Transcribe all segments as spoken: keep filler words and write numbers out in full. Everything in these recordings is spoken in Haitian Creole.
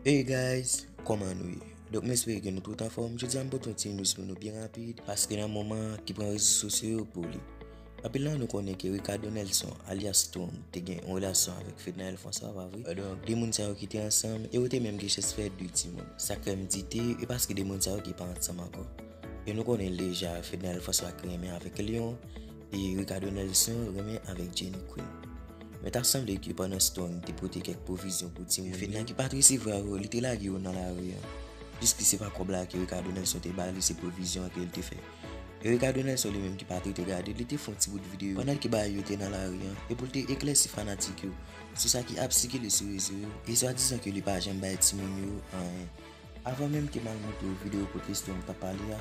Hey guys, kòman nou ye? Donk, m espere ke nou tout anfòm. Jodi a, m pote yon ti news pou nou byen rapid, paske nan moman ki pran rezo sosyo yo pou li. Anpil nan nou konnen ke Ricardo Nelson, alyas Strong, te gen yon relasyon avèk Fednaelle François, pa vre? Donk, de moun sa yo ki te ansanm, e yo te menm gen chans fè de timoun. Sa k fè m di te, e paske de moun sa yo ki pa ansanm ankò. E nou konnen deja, Fednaelle François ki renmen avèk Léon, e Ricardo Nelson renmen avèk Jenny Queen. Men ta sanble ke pandan Strong te pote kèk pwovizyon pou timoun yo, Fedna ki pa t resevwa yo, li te lage yo nan lari an. Piske se pa kòb la ke Ricardo Nelson te ba li, se pwovizyon an ke li te fè. E Ricardo Nelson li menm ki pa t rete gade, li te fè yon ti bout videyo pandan ke bagay yo te nan lari an, e pou l te eklèsi fanatik yo sou sa ki ap sikile sou rezo yo, e swadizan ke li pa janm bay timoun yo anyen. Avan menm ke m al montre w videyo kote Strong t ap pale a,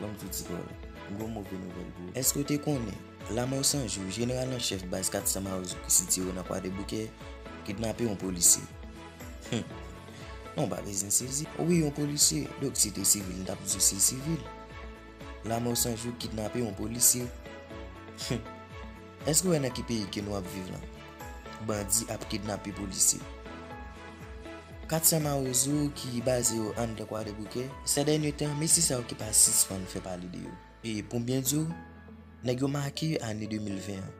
ban m di w ti pawòl. M gen yon move nouvèl pou ou. Èske w te konnen, Lanmò San Jou, jeneral an chèf baz kat san Mawozo ki sitiye nan Kwadèboukè, kidnape yon polisye? Hum. Non, w pa bezwen sezi. Wi, yon polisye. Donk, si te sivil, m t ap di w se sivil. Lanmò San Jou kidnape yon polisye. Hum. Èske w wè nan ki peyi ke nou ap viv la? Bandi ap kidnape polisye. Kat san Mawozo ki baze yo anndan Kwadèboukè, sè dènye tan, mesye sa yo ki pa sispann fè pale de yo. E pou m byen di w, nèg yo make ane de mil ven an.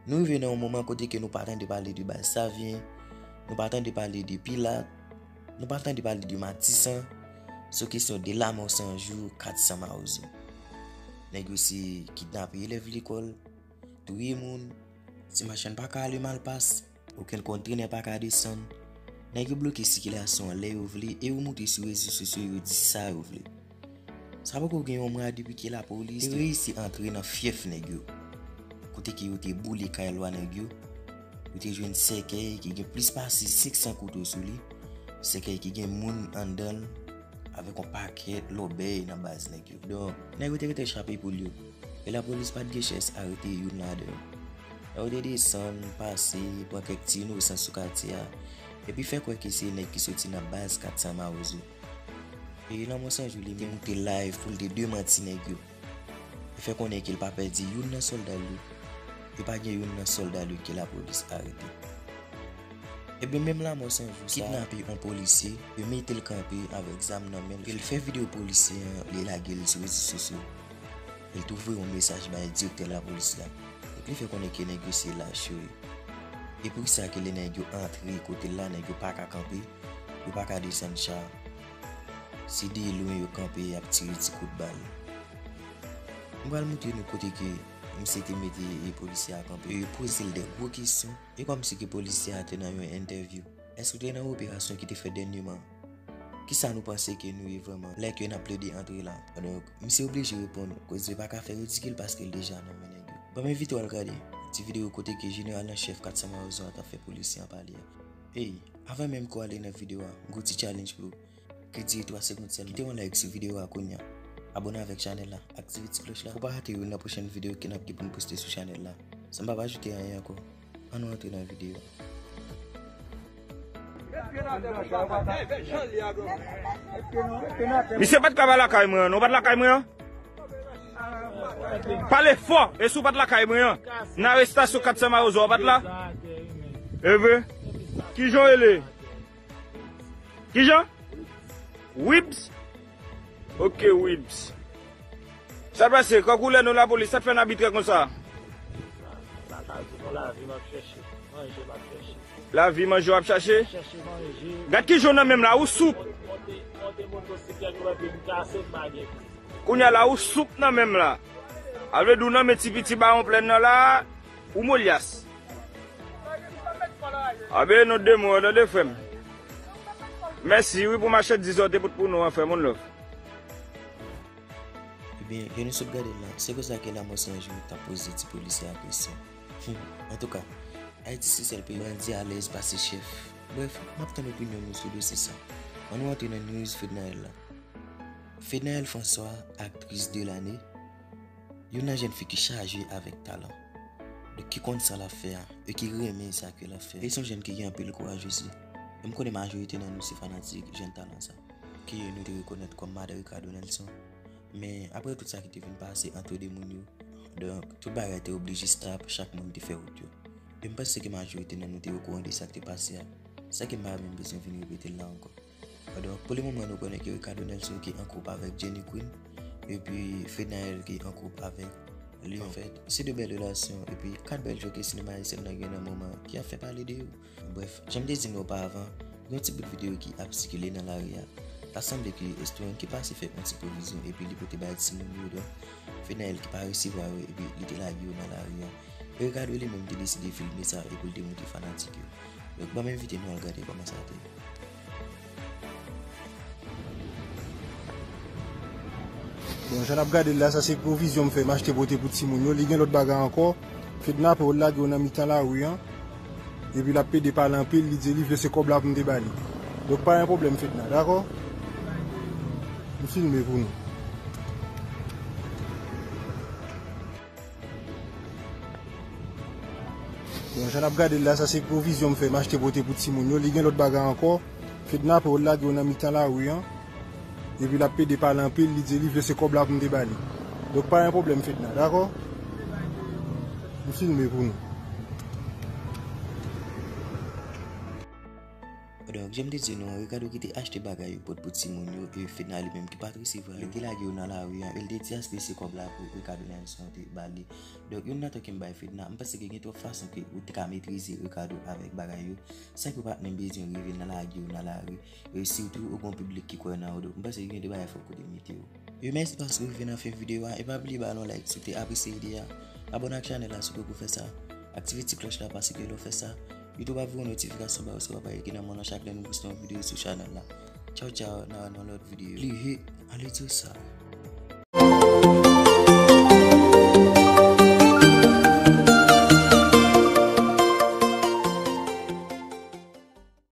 Nou rive nan yon moman kote ke nou pa tande pale de baz Savyen, nou pa tande pale de Pilat, nou pa tande pale de Matisan, sou kesyon de Lanmò San Jou, kat san Mawozo. Nèg yo se kidnape elèv lekòl, touye moun, ti machann pa ka ale Malpas, okenn kontrenè pa ka desann. Nèg yo bloke sikilasyon an lè yo vle e yo moute sou rezo sosyo yo di sa yo vle. Sa poko gen yon mwa depi ke lapolis te reyisi antre nan fyèf nèg yo, kote ke yo te boule kay lwa nèg yo. Yo te jwenn sèkèy ki gen plis pase senk san kouto sou li, sèkèy ki gen moun anndan l, avèk yon pakèt lòbèy nan baz nèg yo. Donk, nèg yo te rete chape poul yo. E lapolis pa t gen chans arete youn ladan yo. Lè yo te desann, pase, pran kèk ti inosan sou katye a, epi fè kwè ke se nèg ki soti nan baz kat san Mawozo. E Lanmò San Jou li menm te monte live pou l te demanti nèg yo. Li fè konnen ke l pa pèdi youn nan sòlda l yo. Li pa gen youn nan sòlda l yo ke lapolis arete. Ebyen, menm Lanmò San Jou sa kidnape yon polisye, yo mete l kanpe avèk zam nan men l, ke l fè videyo polisye an, li lage l sou rezo sosyo. Li tou voye yon mesaj bay direktè lapolis la. Donk, li fè konnen ke nèg yo se lach yo ye. E pou sa ke lè nèg yo antre kote l la, nèg yo pa ka kanpe, yo pa ka desann cha. Se de lwen yo kanpe, y ap tire ti kout bal. M pral montre nou kote ke misye te mete e polisye a kanpe. Yo poze l de gwo kesyon. E kòmsi ke polisye a te nan yon entèvyou. Èske w te nan operasyon ki te fèt dènyèman? Kisa nou panse ke nou ye vrèman lè ke n ap plede antre la? Donk, misye oblije reponn, koze pa ka fè ridikil paske l deja nan men nèg yo. Ban m envite w al gade ti videyo kote ke jeneral an chèf kat san Mawozo a t ap fè polisye an pale a. Ey, avan menm ke w ale nan videyo a, m gen yon ti challenge pou ou. Kritike twa segonn sèlman. Kite yon like sou videyo a kounye a. Abòne avèk chanèl la. Aktive ti klòch la pou w pa rate youn nan pwochèn videyo ke n ap gen pou n poste sou chanèl la. San m pa ajoute anyen ankò, ann nou antre nan videyo a. Misye pa t ka pa lakay mwen an, non, ou pa t lakay mwen an? Pale fò, e si w pa t lakay mwen an? Nan arestasyon kat san Mawozo, ou pa t la? Evre? Kijan w rele? Kijan? Wibs? Ok, Wibs. Sa t pase? Kankou lè nou lapolis, sa t fè n abitrè konsa? Lavi, manje w ap chache. Gad kijan w nan men m la, ou soup. Kounye a la, ou soup nan men m la. A vle di w nan men ti piti bawon plèn nan la, ou molyas. Abe non de mo, tande frè m. Mèsi wi pou machandiz ou te pote pou nou an, frè m, one love. Ebyen, jan nou sot gade l la, se konsa ke Lanmò San Jou t ap poze ti polisye a kesyon. Hum, antouka, Ayiti se sèl peyi bandi alèz pase chèf. Brèf, m ap tann opinyon nou sou dosye sa. Ann nou antre nan news Fednaelle la. Fednaelle François, aktris de lane, youn nan jèn fi ki chaje avèk talan. Donk, ki konn sa l ap fè a, e ki renmen sa ke l ap fè. E se yon jèn ki gen anpil kouraj osi. E m konnen majorite nan nou se fanatik jèn talan sa, ke nou te rekonèt kòm madan Ricardo Nelson. Men, apre tout sa ki te vin pase ant de moun yo, donk, tout bagay te oblije stop, chak moun te fè wout yo. E m panse ke majorite nan nou te okouran de sa k te pase a. Sa ke m pa menm bezwen vin repete l la ankò. Donk, pou le moman, nou konnen ke Ricardo Nelson ki an koup avèk Jenny Queen, epi Fednaelle ki an koup avèk Leon. Anfèt, se de bèl relasyon, epi kat bèl jwè ke sinema ayisyen nan gen nan moman ki ap fè pale de yo. Brèf, jan m te di nou oparavan, gen yon ti bout videyo ki ap sikile nan lari a. Ta sanble ke Estouin ki pase fè yon ti pwovizyon epi li pote bay timoun yo, donk Fednaelle ki pa resevwa yo epi li te lage yo nan lari a. E Ricardo li menm te deside filme sa e pou l te montre fanatik yo. Donk, ban m envite nou al gade kòman sa te ye. Bon, jan n ap gade l la, sa se pwovizyon m fè, m achte pote pou timoun yo. Li gen lòt bagay ankò. Fedna pran l lage yo nan mitan lari an. Epi l ap pede pale anpil, li di li vle se kòb la pou m te ba li. Donk, pa gen pwoblèm, Fedna, dakò? M filme pou nou. Bon, jan n ap gade l la, sa se pwovizyon m fè, m achte pote pou timoun yo. Li gen lòt bagay ankò. Fedna pran l lage yo nan mitan lari an. Epi l ap pede pale anpil, li di li vle se kòb la pou m te ba li. Donk, pa gen pwoblèm, Fedna, dakò? M filme pou nou. Donk, jan m te di nou an, Ricardo ki te achte bagay yo pot pou timoun yo, e Fedna li menm ki pa t resevwa yo, li te lage yo nan lari an, e l te di achte se kòb la pou Ricardo Nelson te ba li. Donk, youn nan tò ke m bay Fedna, m panse ke gen twòp fason ke ou te ka metrize Ricardo avèk bagay yo, san ke w pa t menm bezwen rive nan lage yo nan lari, e sitou ou gen yon piblik ki kwè nan ou. Donk, m panse ke gen de bagay fòk ou te mete yo. Yo, mèsi paske w rive nan fen videyo a, e pa bliye ba nou like si w te apresye ide a, abòne ak chanèl la si w poko fè sa, aktive ti klòch la paske lè w fè sa, YouTube ap voye yon notifikasyon ba ou si w pa pa rete nan men nou chak lè nou poste yon videyo sou chanèl la. Tchaw, tchaw, n a wè nan lòt videyo. Pliye, ale di w sa.